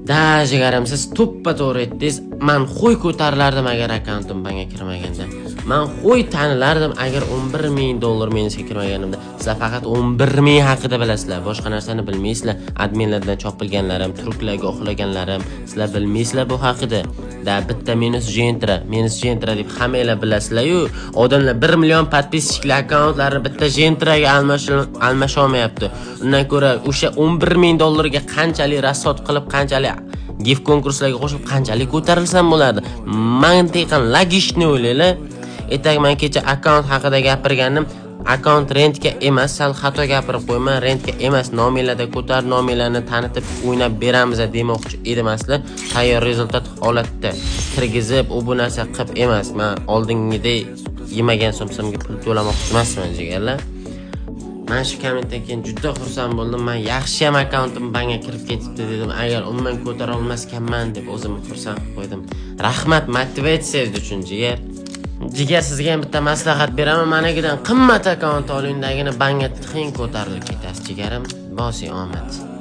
Да, jigarim, siz to'ppa to'g'ri aytdingiz. Man qo'y ko'tarilardim agar akkauntim banga kirmaganda. Man qo'y tanilardim agar 11 ming dollar minusga kirmaganimda. Sizlar faqat 11 ming haqida bilasizlar, boshqa narsani bilmaysizlar. Adminlardan chopilganlarim, truklarga uxlaganlarim, sizlar bilmaysizlar bu haqida. Да, bitta minus Gentra, minus Gentra deb hammanglar bilasizlar-yu, odamlar 1 million подписчик li akkauntlarni bitta Gentraga almasha olmayapti. Undan ko'ra o'sha 11 ming dollarga qanchalik расход qilib, qanchalik gift konkurslarga qo'shib, qanchalik ko'tarilsam bo'lardi. Mantiqan, логичный o'ylanglar. Ertaga man kecha akkaunt haqida gapirgandim. Akkaunt rentga emas, sal xato gapirib qo'yman, rentga emas, nominglarda ko'tar, nominglarni tanitib o'ynab beramiz demoqchi edim asli. Tayyor результат holatda kirgizib, u bu narsa qilib emas. Man oldingidek yemagan somsamga pul to'lamoqchi emasman, jigarlar. Man shu kommentdan keyin juda xursand bo'ldim. Man yaxshi ham akkauntim banga kirib ketibdi dedim. Agar umuman ko'tara olmaskanman deb o'zimni xursand qilib qo'ydim. Rahmat motivatsiyangiz uchun, jigar. Jigar, sizga ham bitta maslahat beraman. Managidan qimmat akkaunt olingdagini banga tiqing, ko'tarilib ketasiz, jigarim. Bosing omad.